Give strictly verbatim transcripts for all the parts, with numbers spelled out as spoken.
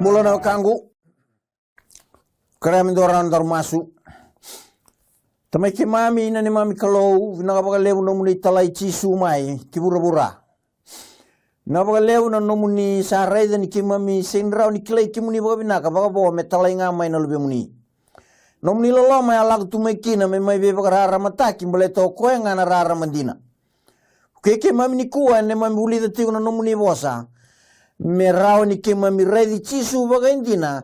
Bula na wekaqu. Kerea me dua rawa na daru masu. Tamai keimami na neimami Kalou, vinaka vakalevu nomuni talai Jisu mai ki vuravura. Vinaka vakalevu na nomuni sa raica ni keimami sega ni rawa ni kilai kemuni vakavinaka vakavo me talai ga mai na luvemuni. Nomuni loloma e a lako tu mai kina me mai veivakararamataki baleta o koya ga na rarama dina. Vukei keimami nikua ena neimami vulica tiko na nomuni vosa, me rawa ni keimami raici Jisu vakaidina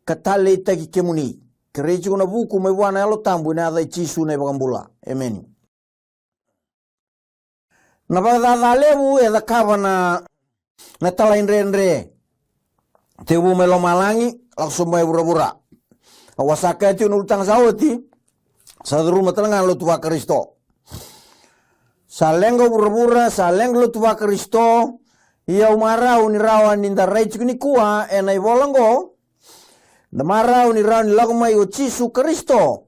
ka taleitaki kemuni. Kerei tiko na vuku mai vua na Yalo Tabu ena yaca i Jisu na iVakabula. Emeni. Na vakacaca levu e cakava na na talaidredre. Tekivu mai lomalagi, lako sobu mai vuravura. Au a sa kaya tiko na ulutaga sa oti, sa curuma tale ga na lotu vaKarisito. Sa leqa o vuravura, sa leqa lotu vaKarisito. Ia au marau ni rawa ni da rai tiko nikua ena ivola oqo. Da marau ni rawa ni lako mai o Jisu Karisito.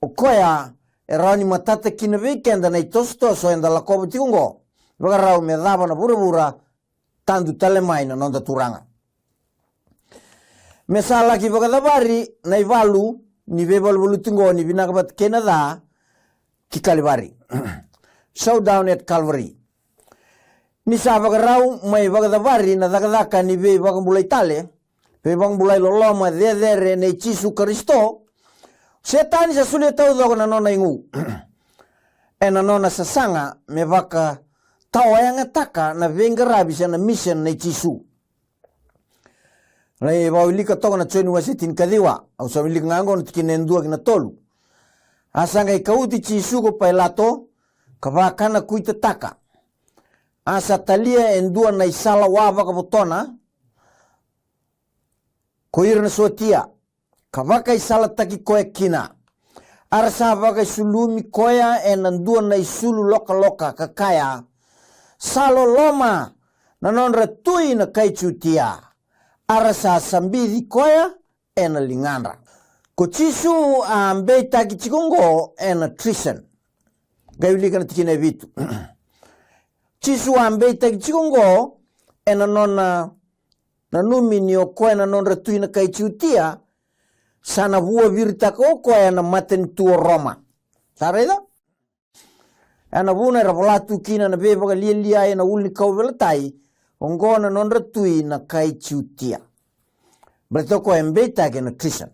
O koya e rawa ni matata kina vei keda na itosotoso eda lakova tiko oqo. Vakarau me cava na vuravura, tadu tale mai na noda Turaga. Me sa laki vakacavari na ivalu ni veivaluvaluti oqo ni vinaka vata kei na ca ki Kalivari. Showdown at Calvary. Ni sa vakarau mai vakacavari na cakacaka ni veivakabulai tale, veivakabulai loloma cecere nei Jisu Karisito, Setani sa solia taucoko na nona igu ena nona sasaga me vakatawayagataka na veiqaravi se na mission nei Jisu. Lai vakawilika toka na Joni wase tinikaciwa, au sa wilika ga oqo na tikina e dua ki na tolu. A sa qai kauti Jisu ko Pailato, ka vakanakuitataka. A sa talia e dua na isala wa vakavotona, ko ira na sotia, ka vakaisalataki koya kina. A ra sa vakaisulumi koya ena dua na isulu lokaloka ka kaya, sa loloma na nodra tui na kai Jutia. A ra sa sabici koya ena ligadra. Ko Jisu a beitaki tiko oqo ena treason. Qai wilika na tikina e vitu. Jisu a beitaki tiko oqo ena nona nanumi ni o koya na nodra tui na kai Jutia, sa na vuaviritaka o koya na matanitu o Roma. Sa raica? Ena vuna era vola tu kina na veivakalialia ena ulu ni kauveilatai, oqo na nodra tui na kai Jutia. Baleta o koya e beitaki ena treason.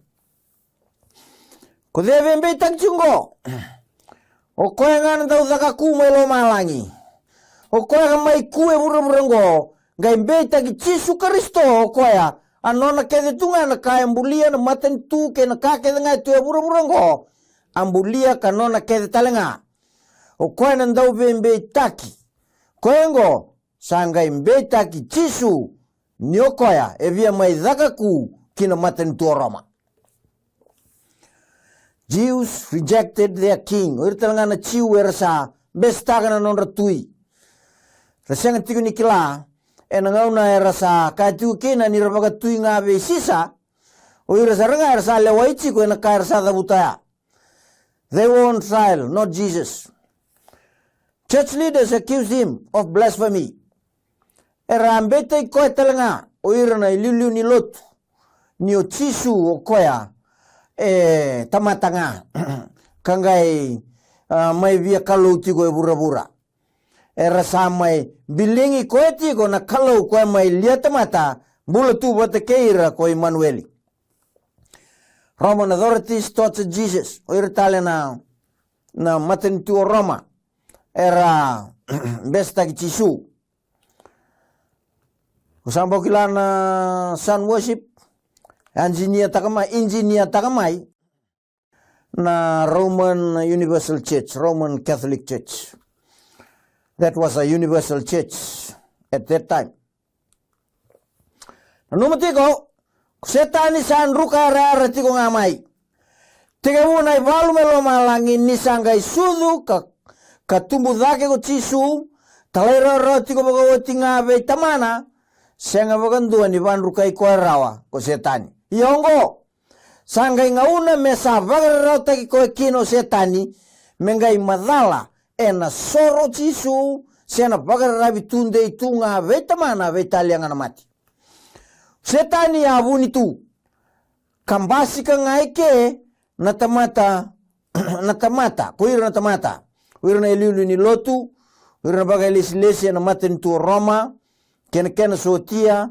Ko cei e veibeitaki tiko oqo? O koya ga na daucaka ku mai lomalagi. O koya ka mai ku e vuravura oqo, qai beitaki Jisu Karisito o koya, a nona kece tu ga na ka e bulia na matanitu kei na ka kece ga e tu e vuravura oqo, a bulia ka nona kece tale ga. O koya na dauveibeitaki. Koya oqo, sa qai beitaki Jisu, ni o koya e via mai caka ku ki na matanitu o Roma. Jews rejected their king. O ira tale ga na Jiu era sa besetaka na nodra tui. Ra sega tiko ni kila ena gauna era sa kaya tiko kina ni ra vakatui ga vei Sisa. O ira sara ga era sa lewai tiko ena ka era sa cavuta ya. They were on trial, not Jesus. Church leaders accused him of blasphemy. Era a beitaki koya tale ga o ira na iliuliu ni lotu, ni o Jisu o koya e tamata ga ka qai, ah, mai via kalou tiko e vuravura. Era sa mai biligi koya tiko na Kalou koya mai lia tamata, bula tu vata kei ira ko Imanueli. Roman authorities tortured Jesus. O ira tale na, na matanitu o Roma era besetaki Jisu. O sa bau kila na sun worship, engineer taka mai, engineer taka mai na Roman Universal Church, Roman Catholic Church. That was a universal church at that time. Nanuma tiko, ko Setani sa druka yarayara tiko ga mai. Tekivu na ivalu mai lomalagi ni sa qai sucu ka, ka tubu cake ko Jisu, talairawarawa tiko vakaoti ga vei Tamana, sega vakadua ni vadrukai koya rawa ko Setani. Ia oqo, sa qai gauna me sa vakararawataki koya kina o Setani, me qai macala ena soro o Jisu, se na vakararavi tudei tu ga vei Tamana, veitalia ga na mate. Setani a vuni tu, ka basika ga e ke na tamata, na tamata, ko ira na tamata, o ira na iliuliu ni lotu, o ira na vakailesilesi ena matanitu o Roma, kei na kena sotia,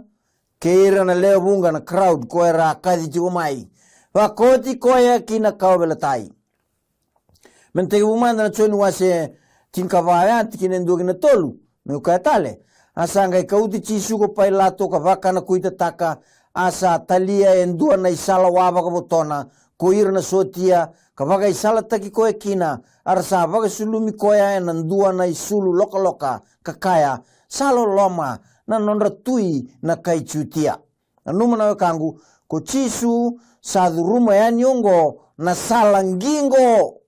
kei ira na lewe vuqa na crowd ko era a kaci tiko mai, vakaoti koya ki na kauveilatai. Me na tekivu mada na Joni wase tinikava ya, tikina e dua ki na tolu, meu kaya tale. A sa qai kauti Jisu ko Pailato ka vakanakuitataka, a sa talia e dua na isala wa vakavotona ko ira na sotia, ka vakaisalataki koya kina, a ra sa vakasulumi koya ena dua na isulu lokaloka, ka kaya, sa loloma na nodra tui na kai Jutia. Nanuma na wekaqu, ko Jisu sa curuma yani oqo na sala qiqo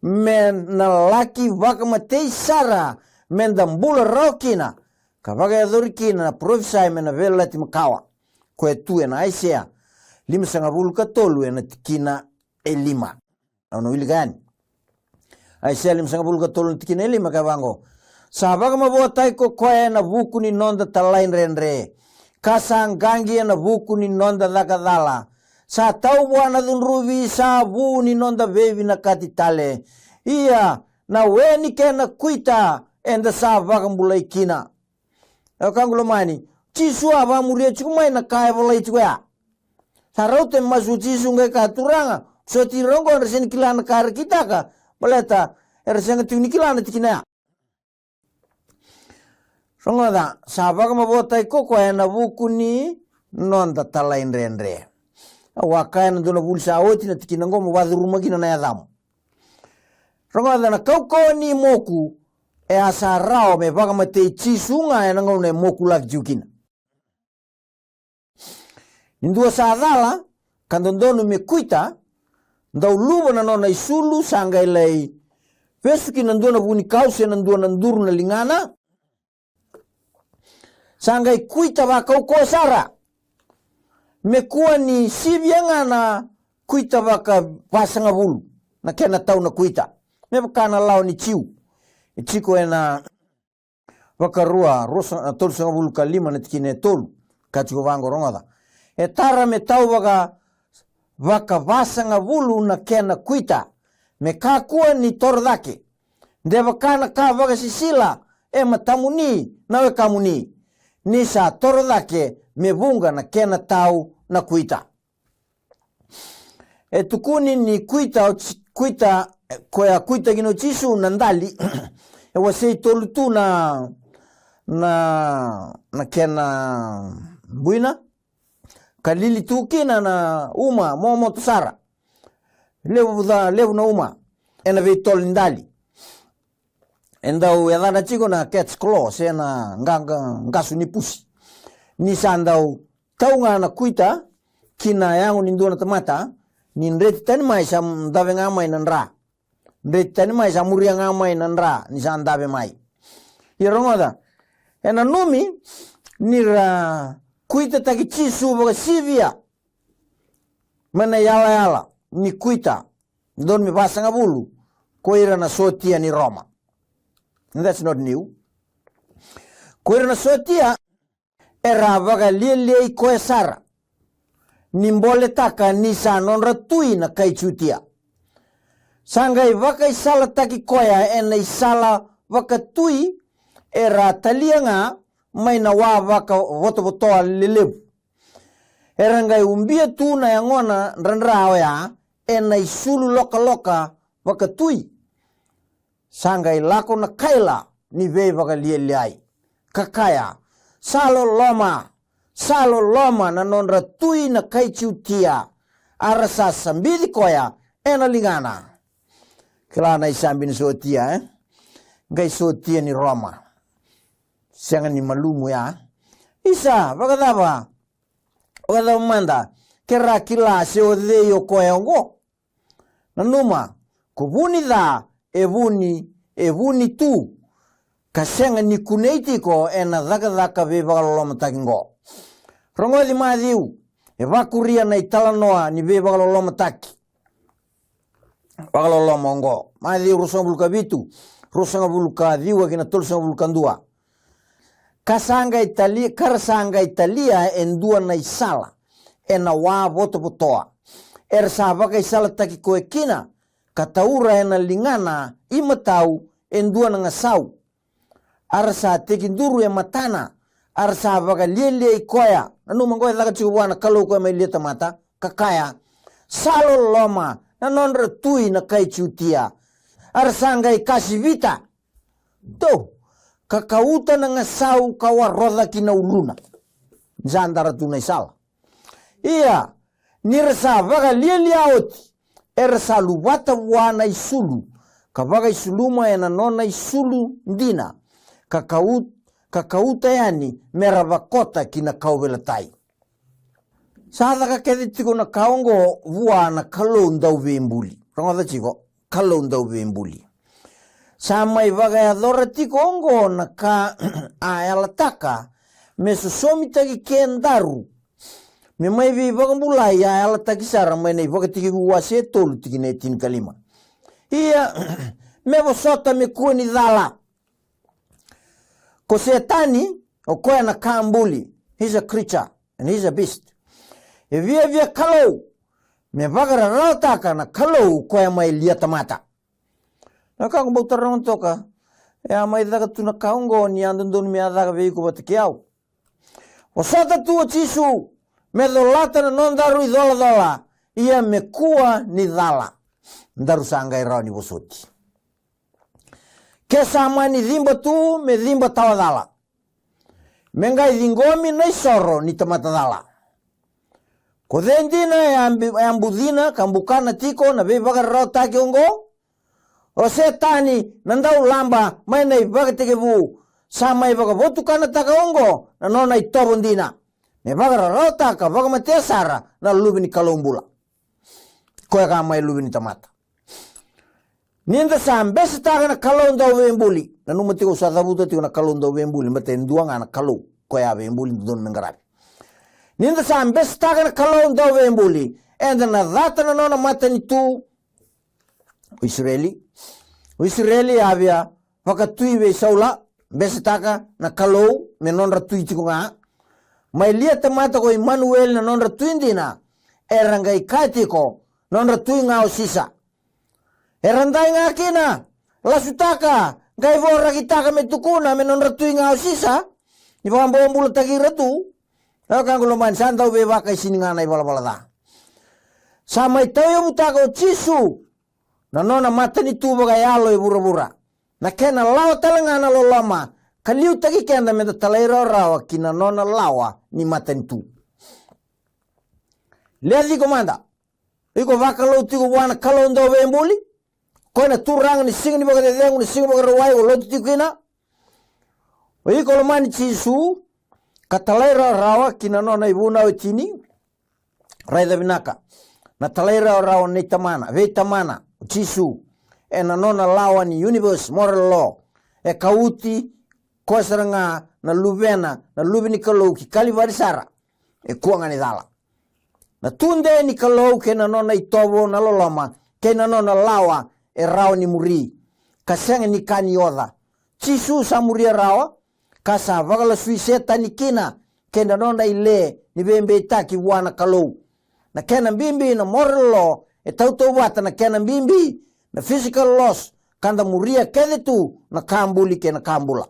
me na laki vakamatei sara, me da bula rawa kina, ka vakayacori kina na parofisai mai na Veiyalayalati Makawa, ko e tu ena Aisea limasagavulu ka tolu ena tikina e lima. Au na wilika yani. Aisea limasagavulu ka tolu na tikina e lima, ka vaqo. Sa vakamavoataki ko koya ena vuku ni noda talaidredre, ka sa qaqi ena vuku ni noda caka cala. Sa tau vua na cudruvi, sa vu ni noda veivinakati tale. Ia, na we ni kena kuita eda sa vakabulai kina. E wekaqu lomani, Jisu a vakamuria tiko mai na ka e volai tiko ya. Sa rauta me masu o Jisu qai kaya, Turaga, soti ira oqo era sega ni kila na ka era kitaka, baleta era sega tiko ni kila na tikina ya. Rogoca, sa vakamavoataki ko koya ena vuku ni noda talaidredre. Au a kaya ena dua na vuli sa oti na tikina oqo mo vacuruma kina na yacamu. Rogoca, na kaukauwa ni moku e a sa rawa me vakamatei Jisu ga ena gauna e moku laki tiko kina. Ni dua sa cala ka dodonu me kuita, dau luva na nona isulu, sa qai lai vesu ki na dua na vunikau se na dua na duru na ligana. Sa qai kuita vakaukauwa sara. Me kua ni sivia ga na kuita vakavasagavulu na kena tau na kuita, me vaka na lawa ni Jiu. E tiko ena Vakarua, ruasa, tolusagavulu ka lima na tikina e tolu. Ka tiko vaqo, rogoca. E tara me tau vaka, vakavasagavulu na kena kuita, me kakua ni toro cake. De vaka na ka vakasisila e matamuni na wekamuni, ni sa toro cake me vuqa na kena tau na kuita. E tukuni ni kuita, o Ji-, kuita, e, koya kuita kina o Jisu na dali. E wasei tolu tu na, na, na kena buina. Ka lili tu kina na uma momoto sara. Levu ca, levu na uma. Ena veitolo ni dali. E dau yacana tiko na cat's claw, se na qa-, qa-, qasu ni pusi. Ni sa dau tau ga na kuita ki na yago ni dua na tamata, ni dreti tani mai sa dave ga mai na dra. Dreti tani mai sa muria ga mai na dra, ni sa dave mai. Ia rogoca, e nanumi ni ra kuitataki Jisu vakasivia mai na yalayala ni kuita, donu me vasagavulu, ko ira na sotia ni Roma. That's not new. Ko ira na sotia era a vakalialiai koya sara, ni boletaka ni sa nodra tui na kai Jutia. Sa qai vakaisalataki koya ena isala vakatui, era a talia ga mai na wa vakavotovotoa lelevu. Era qai ubia tu na yagona dradra oya ena isulu lokaloka vakatui. Sa qai lako na kaila ni veivakalialiai, ka kaya, sa loloma, sa loloma na nodra tui na kai Jutia, a ra sa sabici koya ena ligana. Kila na isabi ni sotia, e? Qai sotia ni Roma. Sega ni malumu ya. Isa, vakacava? Vakacava mada ke ra kila se o cei o koya oqo? Nanuma, ko vu ni ca e vuni, e vuni tu, ka sega ni kunei tiko ena cakacaka veivakalolomataki oqo. Rogoci Maciu, e vakuria na italanoa ni veivakalolomataki. Vakaloloma oqo. Maciu ruasagavulu ka vitu, ruasagavulu ka ciwa kei na tolusagavulu ka dua. ka sa qai tali, ka ra sa qai talia e dua na isala e na wa votovotoa. Era sa vakaisalataki koya kina, ka taura e na ligana i matau e dua na gasau. A ra sa tekiduru e matana, a ra sa vakalialiai koya. Nanuma qo e caka tiko vua na Kalou koya mai lia tamata, ka kaya, sa loloma na nodra tui na kai Jutia. A ra sa qai kasivita, dou, ka kauta na gasau ka waroca ki na uluna. Ni sa dara tu na isala. Ia, ni ra sa vakalialia oti, era sa luvata vua na isulu, ka vakaisuluma e na nona isulu dina, ka kau-, ka kauta yani me ra vakota ki na kauveilatai. Sa caka kece tiko na ka oqo vua na Kalou Dauveibuli. Rogoca tiko, Kalou Dauveibuli. Sa mai vakayacora tiko oqo na ka a yalataka me sosomitaki kedaru me mai veivakabulai, a yalataki sara mai na iVakatekivu wase e tolu tikina e tinikalima. Ia, me vosota me kua ni cala. Ko Setani, o koya na ka buli, he's a creature and he's a beast. E viavia Kalou me vakararawataka na Kalou koya mai lia tamata. Na ka ko bau taroga toka, e a mai caka tu na ka oqo ni a dodonu me a caka vei iko vata kei au. Vosota tu o Jisu, me colata na nodaru icolacola, ia me kua ni cala. Daru sa qai rawa ni vosoti. Ke sa mani ciba tu, me ciba tawa cala. Me qai ciqomi na isoro ni tamata cala. Ko cei dina e a bi-, e a bucina ka bukana tiko na veivakararawataki oqo? O Setani na daulaba mai na iVakatekivu, sa mai vakavotukanataka oqo na nona itovo dina, me vakararawataka vakamatea sara na Luve ni Kalou bula. Koya ka mai luve ni tamata. Ni da sa besetaka na Kalou Dauveibuli, nanuma tiko au sa cavuta tiko na Kalou Dauveibuli, baleta e dua ga na Kalou, koya a veibuli, dodonu me qaravi. Ni da sa besetaka na Kalou Dauveibuli, eda na cata na nona matanitu, o Isireli. O Isireli a via vakatui vei Saula, besetaka na Kalou me nodra tui tiko ga. Mai lia tamata ko Imanueli na nodra tui dina, era qai kaya tiko, nodra tui ga o Sisa. Era dai ga kina, lasutaka, qai vorakitaka me tukuna me nodra tui ga o Sisa, ni vakabobulataki ira tu. E ka qo lomani, sa dau veivakaisini ga na ivalavala ca. Sa mai tauyavutaka o Jisu na nona matanitu vakayalo e vuravura. Na kena lawa tale ga na loloma, ka liutaki keda me da talairawarawa ki na nona lawa ni matanitu. Levu tiko mada. Iko vakalou tiko vua na Kalou Dauveibuli. Koya na Turaga ni siga ni vakacecegu, ni siga Vakarauwai, o lotu tiko kina. O iko lomani Jisu, ka talairawarawa ki na nona ivunau e tini. Raica vinaka. Na talairawarawa nei Tamana, vei Tamana, o Jisu, ena nona lawa ni universe, moral law. E kauti koya sara ga na luvena, na luve ni Kalou ki Kalivari sara. E kua ga ni cala. Na tudei ni Kalou kei na nona itovo na loloma, kei na nona lawa e rawa ni muri, ka sega ni ka ni oca. Jisu sa muria rawa, ka sa vakalasui Setani kina, kei na nona ile ni veibeitaki vua na Kalou. Na kena bibi na moral law, e tautauvata na kena bibi na physical laws, ka da muria kece tu na ka buli kei na ka bula.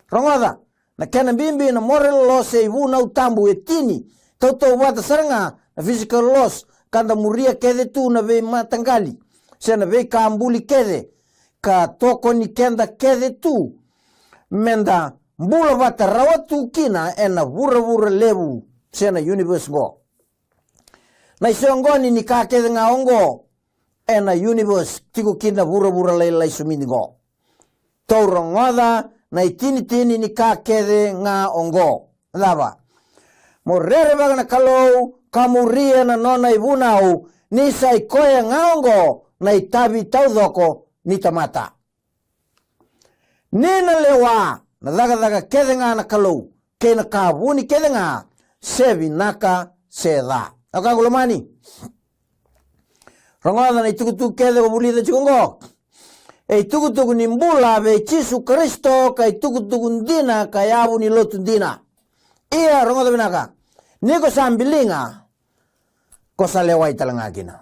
Rogoca, na kena bibi na moral laws se ivunau tabu e tini, tautauvata sara ga na physical laws, ka da muria kece tu na veimataqali, se na veika buli kece, ka tokoni keda kece tu, me da bula vata rawa tu kina ena vuravura levu, se na universe qo. Na isoqoni ni ka kece ga oqo, ena universe, tiko kina vuravura lailai somidi qo. Tou rogoca na itinitini ni ka kece ga oqo. Cava? Mo rerevaka na Kalou, ka muria na nona ivunau, ni sa i koya ga oqo na itavi taucoko ni tamata. Ni na lewa na cakacaka kece ga na Kalou, kei na ka vuni kece ga, se vinaka se ca. Au ka qo lomani. Rogoca na itukutuku kece ko vulica tiko qo. e itukutuku ni bula vei Jisu Karisito, ka itukutuku dina, ka yavu ni lotu dina. Ia, rogoca vinaka. Ni ko sa biliga, ko sa lewai tale ga kina.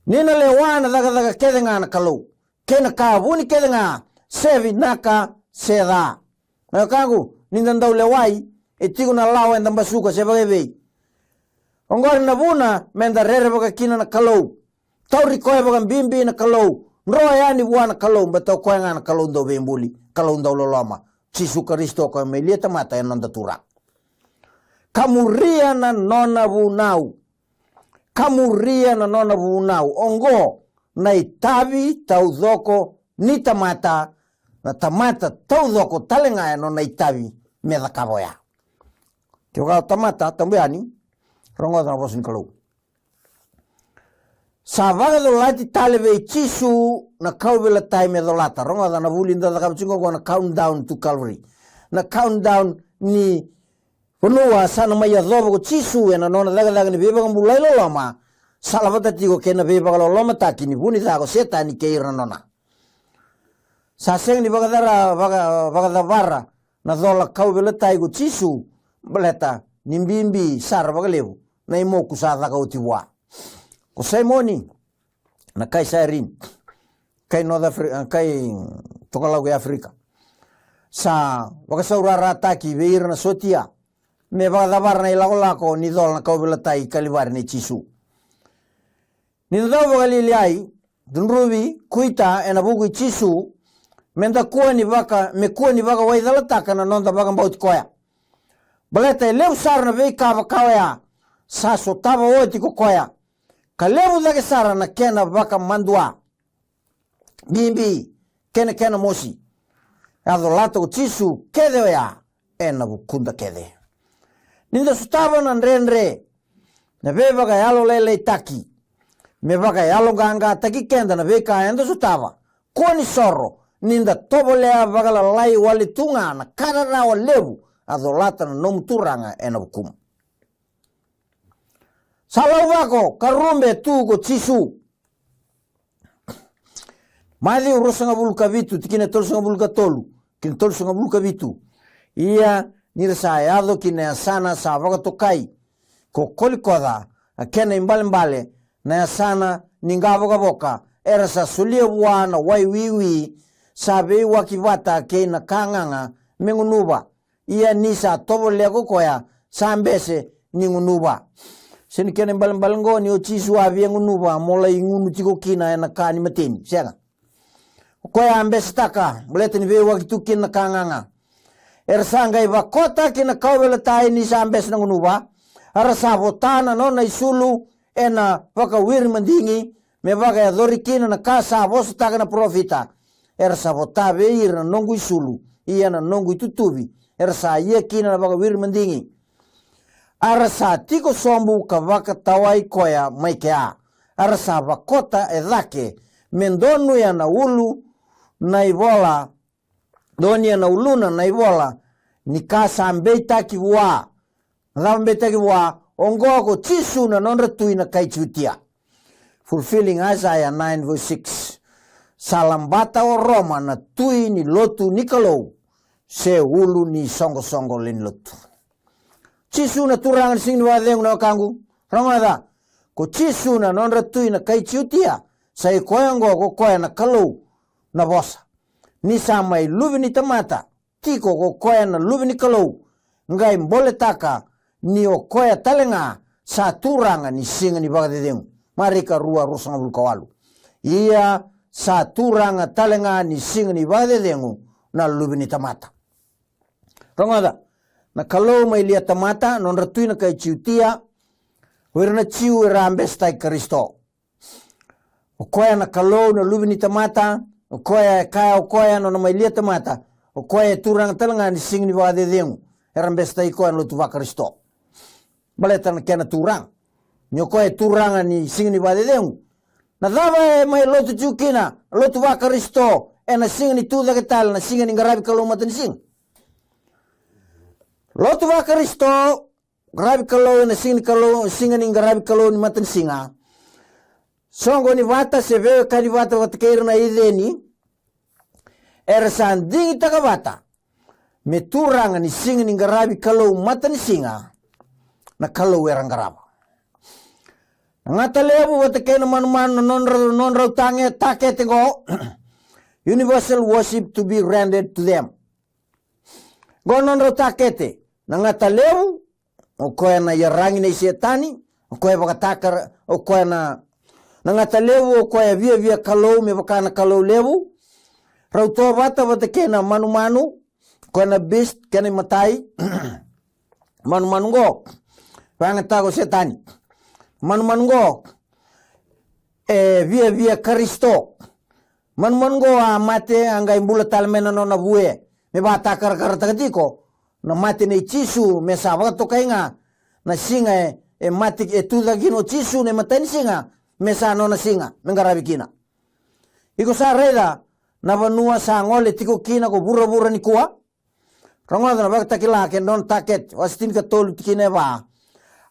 Ni na lewa na cakacaka kece ga na Kalou, kei na ka vuni kece ga, se vinaka se ca. Na wekaqu, ni da dau lewai, e tiko na lawa eda basuka se vakaevei. Oqori na vuna meda rerevaka kina na Kalou. Tauri koya vakabibi na Kalou. Dro yani vua na Kalou, baleta o koya ga na Kalou dau veibuli, Kalou dau loloma. Jisu Karisito, o koya mai lia tamata, e noda Turaga. Ka muria na nona vunau. Ka muria na nona vunau. Oqo na itavi taucoko ni tamata, na tamata taucoko tale ga e nona itavi me cakava oya. Kevaka o tamata tabu yani, rogoca na vosa ni Kalou. Sa vakacolati tale vei Jisu na kauveilatai me colata. Rogoca na vuli da cakava tiko oqo, na countdown to Calvary. Na countdown ni vanua sa na mai yacova ko Jisu ena nona cakacaka ni veivakabulai loloma, sala vata tiko kei na veivakalolomataki ni vu ni ca ko Setani kei ira na nona. Sa sega ni vakacara, vaka, vakacavara na cola kauveilatai ko Jisu, baleta ni bibi sara vakalevu na imoku sa caka oti vua. Ko Saimoni na kai Sairini, kai North Afri-, kai tokalau e Afrika, sa vakasaurarataki vei ira na sotia me vakacavara na ilakolako ni cola na kauveilatai i Kalivari nei Jisu. Ni da dau vakalialiai, cudruvi, kuita ena vuku i Jisu, me da kua ni vaka, me kua ni vakawaicalataka na noda vakabauti koya. Baleta e levu sara na veika vaka oya sa sotava oti ko koya, ka levu cake sara na kena vakamadua, bibi, kei na kena mosi. E a colata ko Jisu kece oya ena vukuda kece. Ni da sotava na dredre, na veivakayalolailaitaki, me vakayaloqaqataki keda na veika eda sotava, kua ni soro ni da tovolea vakalalai wale tu ga na ka rarawa levu a colata na nomu Turaga ena vukumu. Sa lauvako ka rube tu ko Jisu. Maciu ruasagavulu ka vitu, tikina e tolusagavulu ka tolu ki na tolusagavulu ka vitu. Ia ni ra sa yaco ki na yasana sa vakatokai ko Kolikoca, a kena ibalebale na yasana ni qavokavoka, era sa solia vua na wai wiwi sa veiwaki vata kei na ka gaga me gunuva. Ia ni sa tovolea ko koya, sa bese ni gunuva. Sega ni kena ibalebale oqo ni o Jisu a via gunuva mo lai gunu tiko kina ena ka ni mateni. Sega. O koya a besetaka baleta ni veiwaki tu kina na ka gaga. Era sa qai vakota ki na kauveilatai ni sa bese na gunuva. A ra sa vota na nona isulu ena vakawiri madigi, me vakayacori kina na ka sa vosataka na parofita. Era sa vota vei ira na noqu isulu, ia na noqu itutuvi era sa ia kina na vakawiri madigi. A ra sa tiko sobu ka vakatawai koya mai kea. A ra sa vakota e cake me donuya na ulu na ivola, donuya na uluna na ivola ni ka sa beitaki vua. Na cava beitaki vua? Oqo ko Jisu na nodra tui na kai Jutia. Fulfilling Isaiah nine verse six. Sa labata o Roma na tui ni lotu ni Kalou, se ulu ni soqosoqo lewe ni lotu. Jisu na Turaga ni Siga ni Vakacegu, na wekaqu. Rogoca, ko Jisu na nodra tui na kai Jutia, sa i koya oqo ko koya na Kalou na vosa. Ni sa mai luve ni tamata, tiko ko koya na Luve ni Kalou, qai boletaka ni o koya tale ga sa Turaga ni Siga ni Vakacecegu. Marika rua, ruasagavulu ka walu. Ia sa Turaga tale ga ni Siga ni Vakacecegu na Luve ni tamata. Rogoca, na Kalou mai lia tamata, nodra tui na kai Jutia, o ira na Jiu era a besetaki Karisito. O koya na Kalou na Luve ni tamata, o koya e kaya o koya nona mai lia tamata, o koya e Turaga tale ga ni Siga ni Vakacecegu, era besetaki koya na lotu vaKarisito. Baleta na kena Turaga. Ni o koya e Turaga ni Siga ni Vakacecegu. Na cava e mai lotu tiko kina, lotu vaKarisito, ena siga ni tucake tale, na siga ni qaravi Kalou matanisiga? Lotu vaKarisito, qaravi Kalou ena siga ni Kalou, siga ni qaravi Kalou ni matanisiga. soqoni vata se veiwekani vata vata kei ira na iceni, era sa digitaka vata me turaga ni siga ni qaravi Kalou matanisiga, na Kalou era qarava. Na gata levu vata kei na manumanu na nodrau, nodrau tage, takete qo, universal worship to be rendered to them. Qo nodrau takete, na gata levu, o koya na iyaragi nei Setani, o koya vakatakara, o koya na, na gata levu, o koya viavia Kalou me vaka na Kalou levu. Rau tovata vata kei na manumanu, o koya na beast, kena imatai. Manumanu qo, vayagataka o Setani. Manumanu qo, e viavia Karisito. Manumanu qo a mate, a qai bula tale mai na nona vue. Me vakatakarakarataka tiko na mate nei Jisu, me sa vakatokai ga na siga e, e mate, e tucake kina o Jisu na imatai ni siga, me sa nona siga me qaravi kina. Iko sa raica na vanua sa gole tiko kina ko vuravura nikua? Rogoca na Vakatakila kei na nona takete, wase tinikatolu, tikina e va.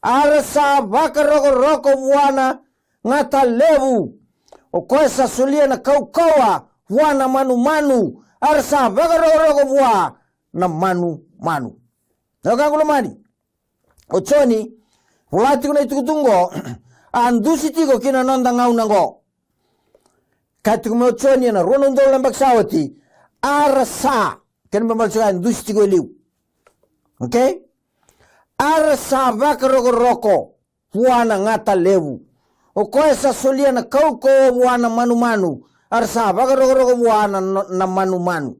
A ra sa vakarokoroko vua na gata levu, o koya sa solia na kaukauwa vua na manumanu, a ra sa vakarokoroko vua na manumanu. Na wekaqu lomani, o Joni, vola tiko na itukutuku qo, a dusi tiko ki na noda gauna qo. Ka tiko mai o Joni ena rua na udolu na yabaki sa oti, a ra sa, kena ibalebale tiko a dusi tiko e liu. Okay? A ra sa vakarokoroko vua na gata levu, o koya sa solia na kaukauwa vua na manumanu, a ra sa vakarokoroko vua na, na manumanu.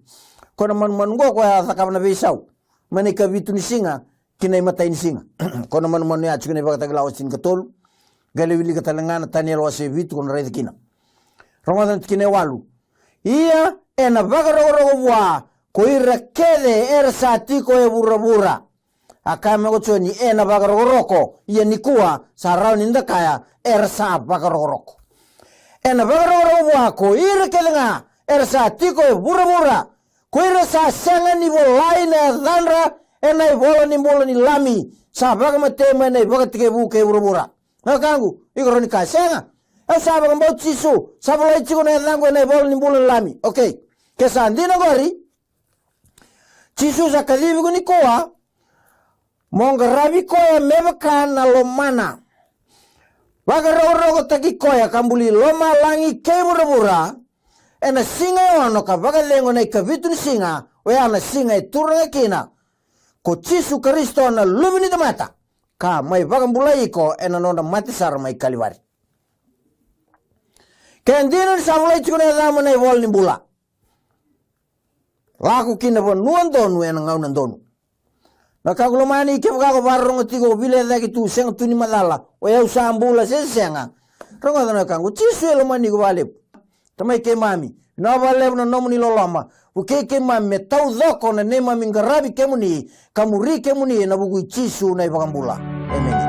Ko na manumanu qo, koya a cakava na veisau mai na ikavitu ni siga ki na imatai ni siga. Ko na manumanu ya tiko na iVakatakila wase tinikatolu. Qai lai wilika tale ga na Taniela wase vitu, ko na raica kina. Rogoca na tikina e walu. Ia ena vakarokoroko vua ko ira kece era sa tiko e vuravura. A kaya mai ko Joni, ena vakarokoroko, ia nikua sa rawa ni da kaya era sa vakarokoroko. Ena vakarokoroko vua ko ira kece ga era sa tiko e vuravura, ko ira sa sega ni volai na yacadra ena ivola ni bula ni Lami, sa vakamatei mai na ivakatekivu kei vuravura. Na wekaqu, iko rawa ni kaya, sega, au sa vakabauti Jisu, sa volai tiko na yacaqu ena ivola ni bula ni Lami. Okay. Ke sa dina qori, Jisu sa kacivi iko nikua mo qaravi koya me vaka na lomana. Vakarokorokotaki koya ka buli lomalagi kei vuravura ena siga e ono ka vakacegu ena ikavitu ni siga, oya na siga e turaga kina ko Jisu Karisito na Luve ni tamata, ka mai vakabulai iko ena nona mate sara mai Kalivari. Ke dina ni sa volai tiko na yacamu ena ivola ni bula, lako ki na vanua donu ena gauna donu. Na wekaqu lomani, kevaka ko vakarorogo tiko, o vila e cake tu, sega tu ni macala o yau sa bula se sega. Rogoca na wekaqu, Jisu e lomani iko vakalevu. Tamai keimami, vinaka vakalevu na nomuni loloma. Vukei keimami me taucoko na neimami qaravi kemuni ka muri kemuni ena vuku i Jisu na iVakabula. Emeni.